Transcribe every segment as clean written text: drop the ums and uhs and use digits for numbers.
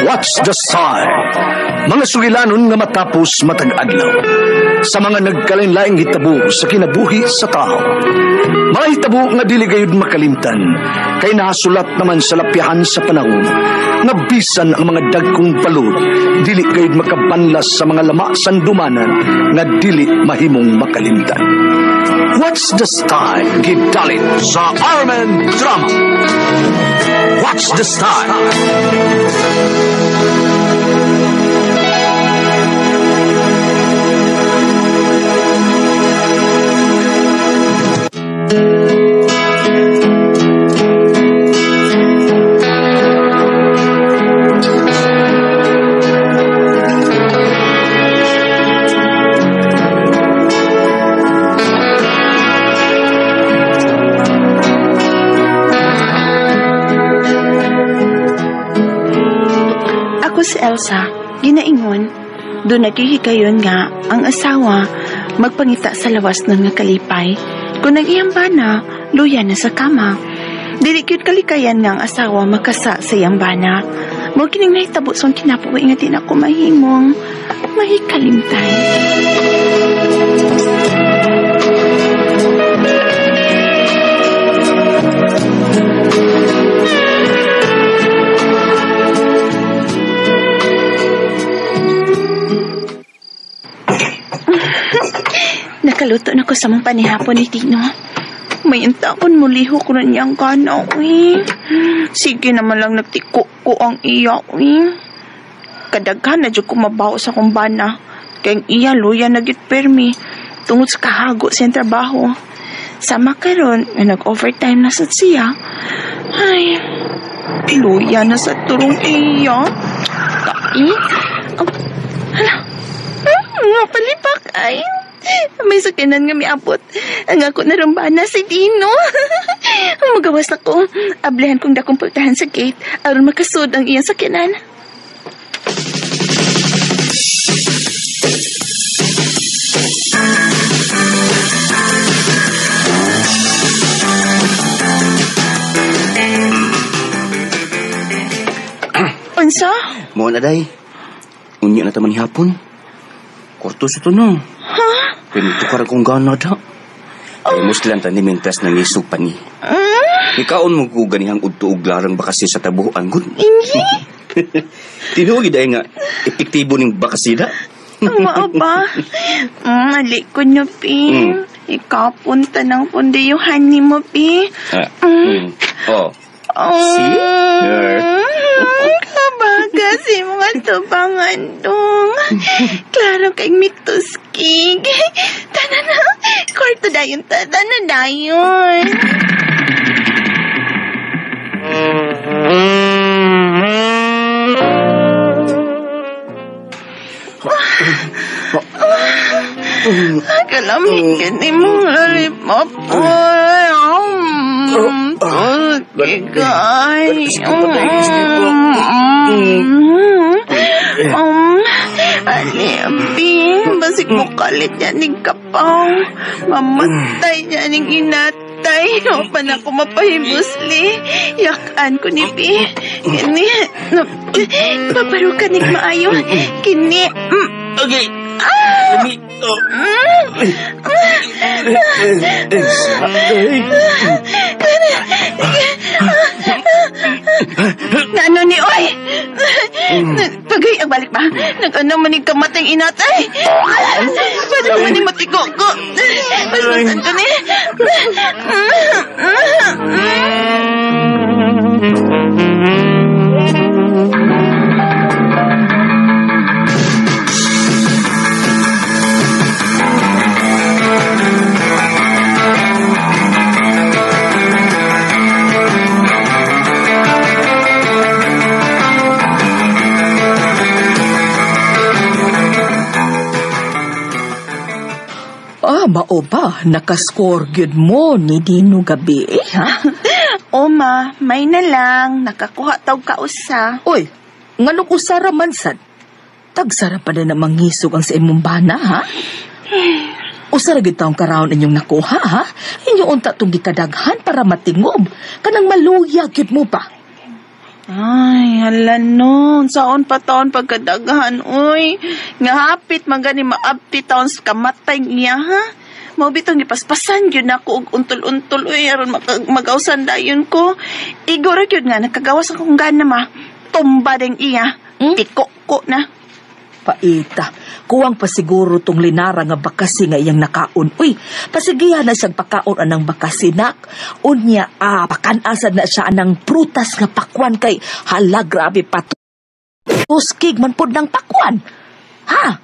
What's the Style? Mga sugilanon nga matapos matag adlaw sa mga nagkalain-laing hitabo sa kinabuhi sa tao. Mga hitabo nga dili gayud makalimtan kay nahasulat naman sa lapyahan sa panahon nga bisan ang mga dagkong balod dili gayud makabanlas sa mga lama sandumanan nga dili mahimong makalimtan. What's the Style? Gidalit sa RMN Drama. What's the Style? Ako si Elsa, ginaingon. Doon naghihigayon nga ang asawa magpangita sa lawas nun nga kalipay. Kung ang iyang bana, luya na sa kama. Dili gyud kalikayan nga ang asawa makasa sa iyang bana. Mao kining nahitabo sa kinabuhi nga di na ko mahimong mahikalimtan. Nakaluto na ko sa mong panihapon ni Tino. May intakon mo liho ko na niyang gana, uy. Sige naman lang nagtiko ko ang iya, uy. Kadaghan na dyan kumabaw sa kong bana. Kaya ang iya, luya na gyud permi. Tungod sa kahago sa iyang trabaho. Sama karon nga nag-overtime na sa siya. Ay, luya na sa turong iya. Tai. Oh, hala. Nga palipak ay. May sakyanan nga miabot. Ang ako narumbana si Dino. Magawas na ko. Ablihan kong dakong pultahan sa gate aron makasud ang iyang sakyanan. Unsa? Mo na day. Unya na taman hapon. Kwarto sa to no. Ha? Pinto ka kong gana da. Ay, muslan tani mintas ng isog pa ni. Ikaon mo ko ganihang udto og larang bakasi sa tabuhan gud. Ingi? Tinuod gid ay nga epektibo ning bakasida. Mao ba? Ali ko nyo, Pi. Ikapunta ng pundiyuhan ni mo, Pi. Oh. See? Kabaga si mga tubangan dong. Klaro kay mituskig. Tana na. Kwarto dayon. Tana na dayon. Kalamig ka ni mong lalipap. Tusky Ali, basig mo kalit niya ning kapaw. Mamatay niya ning inatay. O pa na ko mapahibusli. Yakan ko ni Pi. Kini, paparukan ning maayo. Kini, Okay. Ano ni oy? Pagay, ang balik ba? Nag-ano man ni kamatang inatay? Pwede naman ni matiko ko. Mas masan ko ni. Ah, mao ba? Nakascore gyud mo ni Dino gabi, ha? Oma, may na lang. Nakakuha tawg kausa. Oy, nganong usara man sad? Tagsara pa na namang ngisog ang sa imong bana, ha? Usara gyud taong karaon inyong nakuha, ha? Inyo unta tong gikadaghan para matingob. Kanang maluya gyud mo pa. Ay, hala nun. Saon pa taon pagkadaghan, uy. Nga hapit man gani maabti taon sa kamatay niya, ha? Mao bitong gipaspasan gyud nako og untol-untol, uy, aron magawsan dayon ko. Igo ra gyud nga nakagawas akong gana ma. Tumba ding iya. Tiko ko na. Paita, kuwang pa siguro tong linara nga bakasi nga iyang nakaon. Uy, pasigihan na siyang pakaon anang bakasi, nak. Unya, pakanasad na siya anang prutas nga pakwan kay hala, grabe pa. Tuskig man pod ng pakwan. Ha?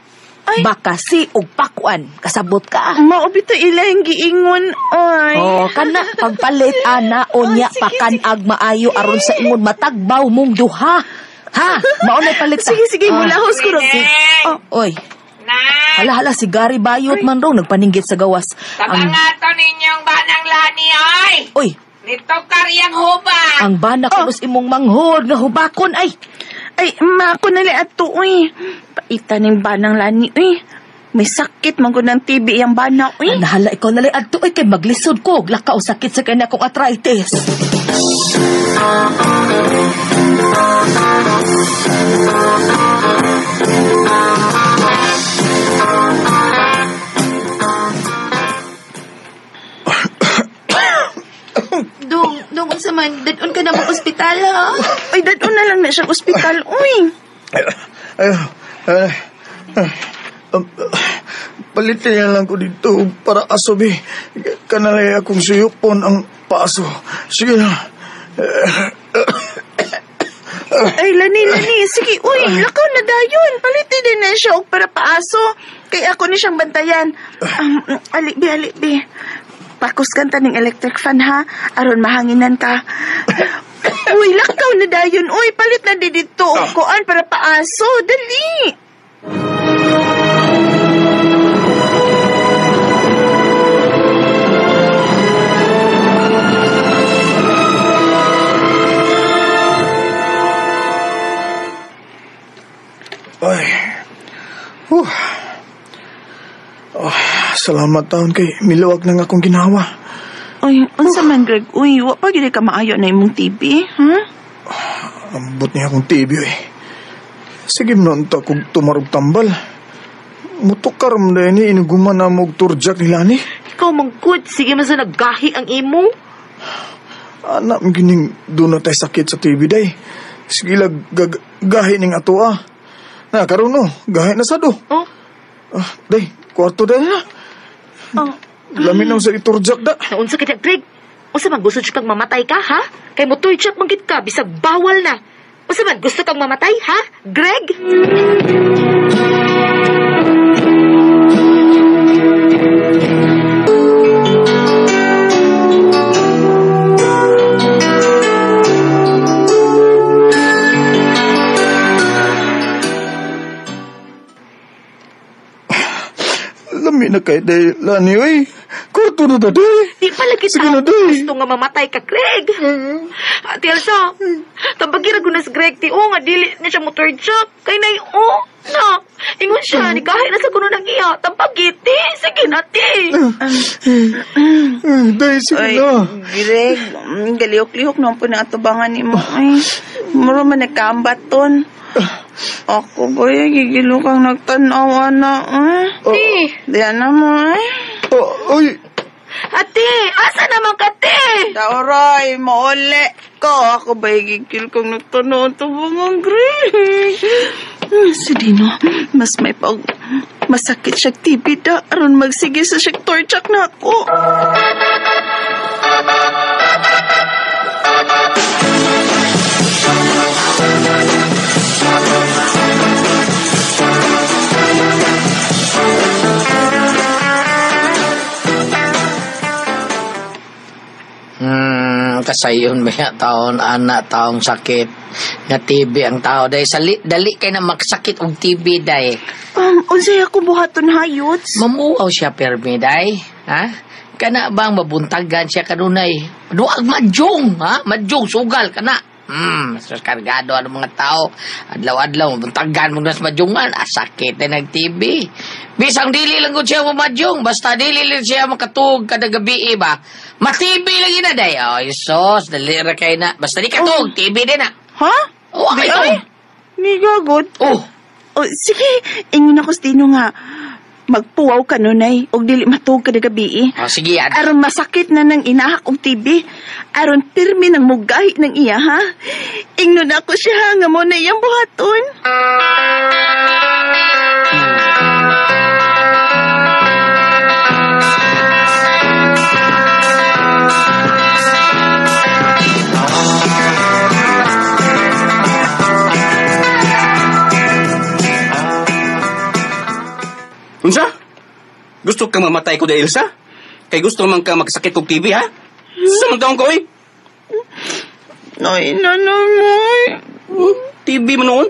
Ay. Bakasi og pakwan. Kasabot ka. Mao bitaw ilang giingon, ay. Oh, kana pagpalit ana unya Oh, sige, pakanag maayo aron sa ingon matagbaw mong duha. Ha? Mao na palit ta. Sige, sige, mulahos ko ro. Oh. Oy. Hala, hala, si Gary Bayot man raw nagpaninggit sa gawas. Ang tabangato ninyong banang lani, ay! Oy! Nito kariyang hubak! Ang bana kunos imong manghod nga hubakon, ay! Ay, ma, ako nali ato, uy. Paita ning banang lani, uy. May sakit man gud ng TB iyang bana, uy. Hala, ikaw nali ato, uy, kay maglisod ko. Lakaw sakit sa kanya kong arthritis. Dong, dong, unsa man, dadon ka na mong ospital, ha? Ay, dadon na lang na siyang ospital, uy. Ay, palitin na lang ko dito para aso, be. Kanalay akong suyupon ang paaso. Sige na. Ay, lani, lani. Sige, uy, lakaw na dayon. Palitin din na siya og para paaso. Kay ako ni siyang bantayan. Ali, be, ali, be. Pakos kanta ning electric fan, ha? Aron mahanginan ka. Uy, lakaw na dayon. Uy, palit na di dito. Og kuan para paaso. Dali. Ay. Oh, salamat taon kay miluwag na nga akong ginawa. Uy, unsa man, Greg? Uy, wa pa gid ka maayo na imong TV, ha? Ambot niya akong TV, eh. Sige noon ta kung tumarog tambal. Mutukar mo na ini, inuguman na mo og turjak nila ni. Ikaw mangkud, sige man sa naggahi ang imo. Anak, gining doon na tayo sakit sa TV, day. Sige lag, gahi ning ato, ah. Na, karon no, gahi na sa do. Oh? Ah, day, kwarto day na. Oh. Lamin na sa iturjak da. Naunsa ka na, Greg? Unsa man gusto kang mamatay ka, ha? Kay mo turjak man gid ka, bisag bawal na. Unsa man gusto kang mamatay, ha? Greg? Lami na kay day, Lani, oy. Kwarto na ta, day. Di pala kita Sige na, day. gusto nga mamatay ka, Greg. Ate Elsa, tabagira ko na si Greg, ti, oh, nga dili na siya mo turjak. Kay nay, oh, na. Ingon siya, ni kahit na sa kuno ng iya. Tambagiti, sige na, ti. Day, sige Ay, na. Greg, galihok-lihok naman po na atubangan ni mo. Ay, muro man nagkambaton. Ako ba, gigilo kang nagtanaw, ana. Ti, Diyan na mo, ay. Oh, oy, ate, asa naman ka, te? Dauray, mauli ko. Ako ba, gigil kang nagtanaw atubangan, Greg. Si Dino, mas may pag... Masakit siya TV da. Aron magsige sa siya torchak na ako. Kasayon ba ya taon ana taong sakit nga TB ang tao dahil sali dali kay na magsakit og TB day. Unsay ako buhaton hayots? Mamuaw siya permi day, ha? Kana bang mabuntagan siya kanunay? Duag madyong, ha? Madyong sugal kana. Mas kargado ano mga tao. Adlaw-adlaw mabuntagan mo nas madyongan, ah, sakit na nag TB. Bisang dili lang gud siya madyong, basta dili lang siya makatuog kada gabi ba. Ma-TB lagi na day. Oy, sos, dali ra kay na. Basta di katuog, TB din na. Ha? Oh, Di ay, ay. Nigagod. Oh, O, sige, ingon ako sa Tino nga. Magpuwaw ka nunay, og dili matuog ka na gabi. Oh sige, ad. Aron masakit na nang inahak og TV. Aron pirmi nang mugahi ng iya, ha? Ingnon ako siya nga mo na iyang buhaton. Unsa? Gusto kang mamatay ko da, Elsa? Kay gusto man ka magsakit og TV, ha? Sa man taong ko, oy. Ay, nanamoy. TV man noon.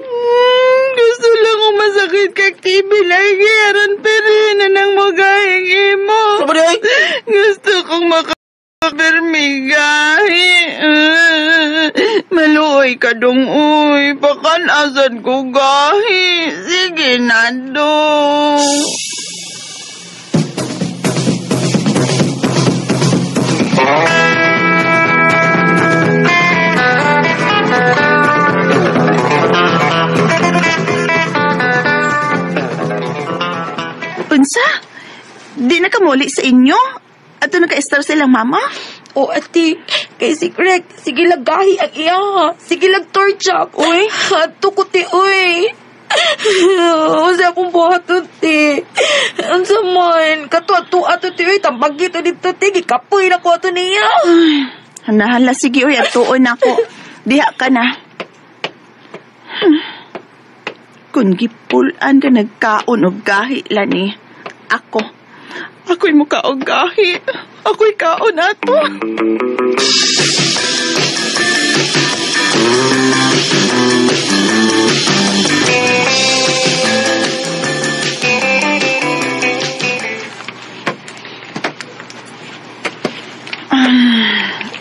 Gusto lang kong masakit kag TV lagi. Aron pirmi na nang mugahing imo. Ano ba di, oy? Gusto kong makapirmigahi. Maluoy ka dong, uy. Pakan-asan ko gahi. Sige na, dong. Unsa? Di na kamuli sa inyo? Ato naka-star silang mama? O ate, kay si Greg, sige lang gahi ang iya. Sige lang torchak. Uy. Ato ko ti, uy. Unsa akong buhaton ti. Unsa man, kato-ato ato ti, uy. Tambagi to dito ti, gikapoy na ko ato niya. Hanahala, sige, uy, atuon ako. Diha ka na. Kung gipulan ka nagkaon og gahi, lani. Ako. Ako'y mukaog gahi. Ako'y kaon ato.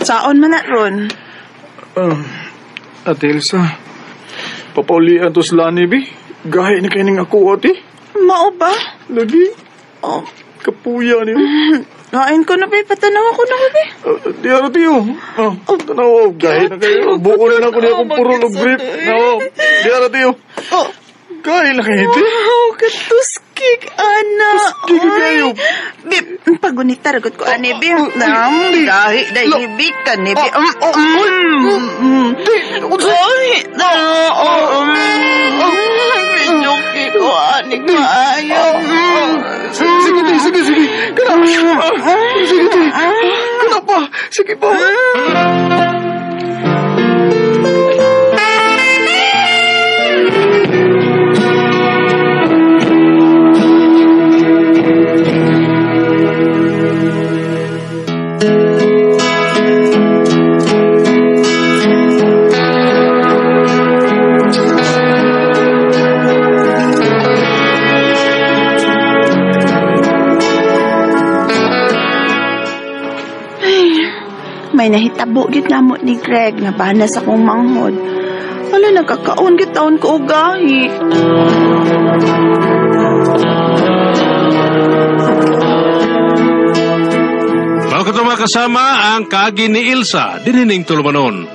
Saon man na ron? Ate Elsa, papaulian to sa lani, bi. Gahi ni kayo ako, ate. Mao ba? Lagi, Oh, kapuya niyo. kain ko na, be. Patanaw ako na, be. Di ano, tiyo. Oh, tanaw, gahi na kayo. Buko na ako niya akong puro og brief. No, di ano, tiyo. Oh, Gahi na kayo, ti. wow, katuskig, ana. Tuskig kayo. Bi, pagunita, ragot ko, ani, bi. Gahi, dahil, bi, ka, ni, bi. Di, unsa? Ay, no, oh, Medyo ko, ani, kaayo. Sige, ti, sige, sige. Kana, sige, ti. Kana pa, sige pa. May nahitabo gid namo ni Greg nga bana sa akong manghod. Wala nagkakaon gid taon ko og gahi. Mga katong kasama ang kaagi ni Ilsa, dinining tulumanon.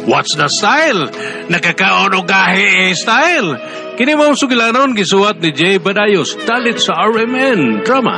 What's the style? Nakakaon og gahi eh, style. Kini mao sugilanon gisuwat ni Jay Badayos, dalit sa RMN Drama.